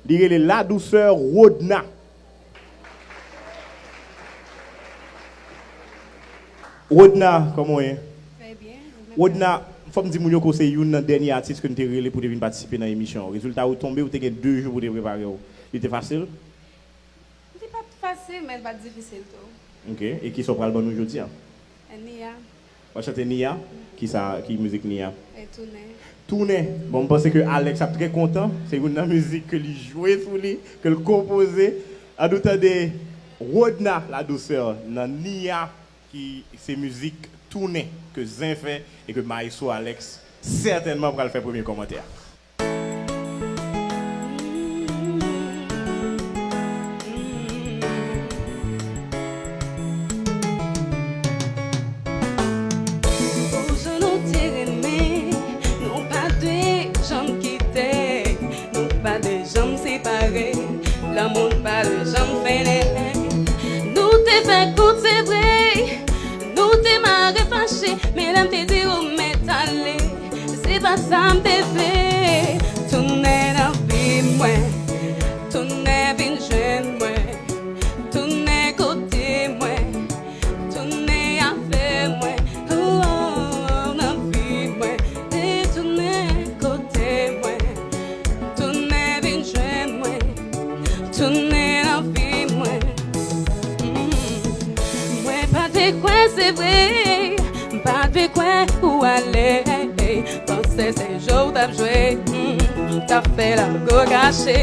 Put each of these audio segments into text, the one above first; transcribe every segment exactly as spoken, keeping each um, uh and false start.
Li rele La Douceur Rodna. Rodna, kòman w ye? Très bien. Rodna, fò m di moun yo ke w se youn nan dènye atis ke n te rele pou te vin patisipe nan emisyon an. Rezilta yo tonbe, ou te gen de jou pou te prepare w. Li te fasil? Li pa t fasil, men li pa t difisil tou. Ok, e kisa w pral ban nou jodi a? Nia. W ap chante Nia? Kisa, ki mizik Nia? E Tounen. Tounen. Bon, m panse ke Alex ap trè kontan. Se youn nan mizik ke li jwe sou li, ke l konpoze. Ann nou tande Rodna La Douceur nan Nia, ki se mizik Tounen ke Zen fè e ke Maestro Alex sètènman pral fè premye kòmantè a. Pou jan nou te renmen, nou pa dwe janm kite, nou pa dwe janm separe, lanmou n pa dwe janm fennen. Nou te fè kout, se vre, nou te mare fache, men lè m te di ou mèt ale, se pa sa m te vle. Tounen nan vi mwen, tounen vin jwenn mwen, tounen kote mwen, tounen avè mwen, oh, oh, oh, nan vi mwen, retounen kote mwen, tounen vin jwenn mwen, tounen nan vi mwen. Mm. Mwen pa te kwè, se vre, m pa te kwè ou ale. Panse se jwe w t ap jwe, mm, t ap fè lago kache.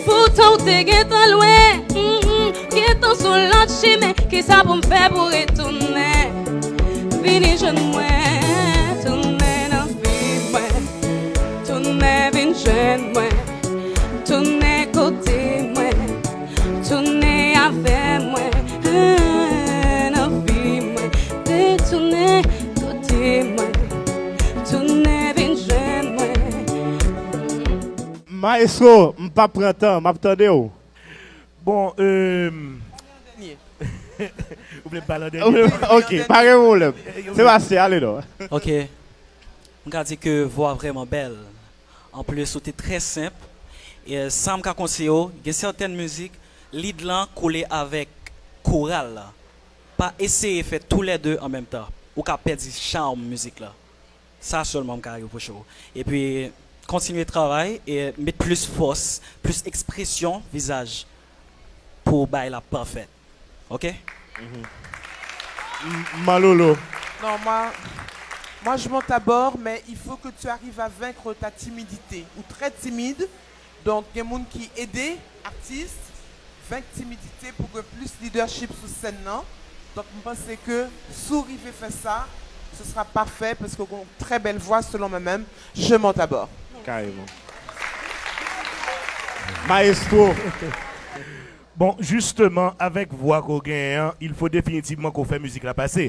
Poutan w te gentan lwen, mm, gentan sou lòt chimen. Kisa pou m fè pou retounen? Vini jwenn mwen, tounen nan vi mwen, tounen vin jwenn mwen, tounen kote mwen, tounen avè mwen, nan vi mwen, retounen kote mwen, tounen vin jwenn mwen. Maestro, m p ap pran tan, m ap tande w. Bon, euh, ou vle m pale an dènye? Ok, pa gen pwoblèm. Sebastien, ale non. Ok. M ka di ke vwa vrèman bèl. Anplis, ou te trè senp. E sa m ka konseye w, gen sètèn mizik, lead lan kole avèk koral la. Pa eseye fè toulède an menm tan. Ou ka pèdi cham mizik la. Sa sèlman m ka repwoche w. Epi, kontinye travay e met plis fòs, plis ekspresyon vizaj pou bagay la pafè. Ok? M-, Malolo. Non, moi, moi, je monte à bord, mais il faut que tu arrives à vaincre ta timidité, ou très timide. Donc, gen moun ki ede atis, venk timidite pou gen plis leadership sou sèn nan. Donk, m panse ke si w rive fè sa, ce sera parfait, paske w gen yon trè bèl vwa, selon mwen menm. Je monte à bord. Kareman. Maestro. Bon, jisteman, avèk vwa ke w genyen an, il faut définitivement ke w fè mizik la pase.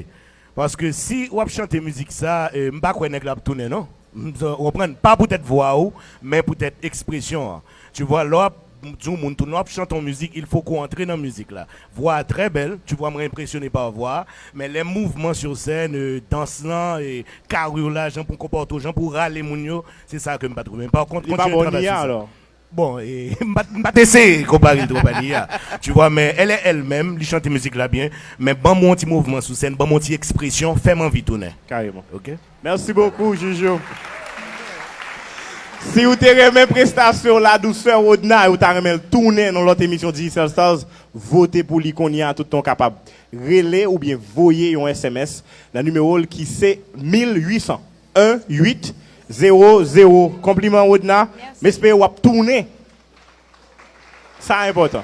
Paske si w ap chante mizik sa, eh, m pa kwè nèg la ap tounen, non. M, w konprann? Pa poutèt vwa w, men poutèt ekspresyon an. Tu vois, lè w ap di yon moun tounen, w ap chante yon mizik, il faut ke w antre nan mizik la. Vwa a trè bèl, tu vois, mwen enpresyone pa vwa a, men lè mouvman sur scène, euh, dans lan, e kari w la, jan pou w konpòte w, jan pou w rale moun yo, se sa ke m pa t renmen. Par contre, kontinye travay sou sa. Li pa bon, Nia, alò? Bon, e, m pa t, m pa t eseye konpare l twòp a Nia. Tu vois, men elle est elle-même, li chante mizik la byen, men ban m yon ti mouvman sou sèn, ban m yon ti ekspresyon, fè m anvi tounen. Kareman. Ok? Merci beaucoup, Joujou. Si w te renmen prestasyon La Douceur Rodna e w ta renmen l tounen nan lòt emisyon Digicel Stars, vote pou li kounye a tout tan w kapab. Rele oubyen voye yon S M S nan nimewo l ki se mil uit san, en uit zewo zewo. Konpliman, Rodna. Mèsi. M espere w ap tounen. Sa enpòtan.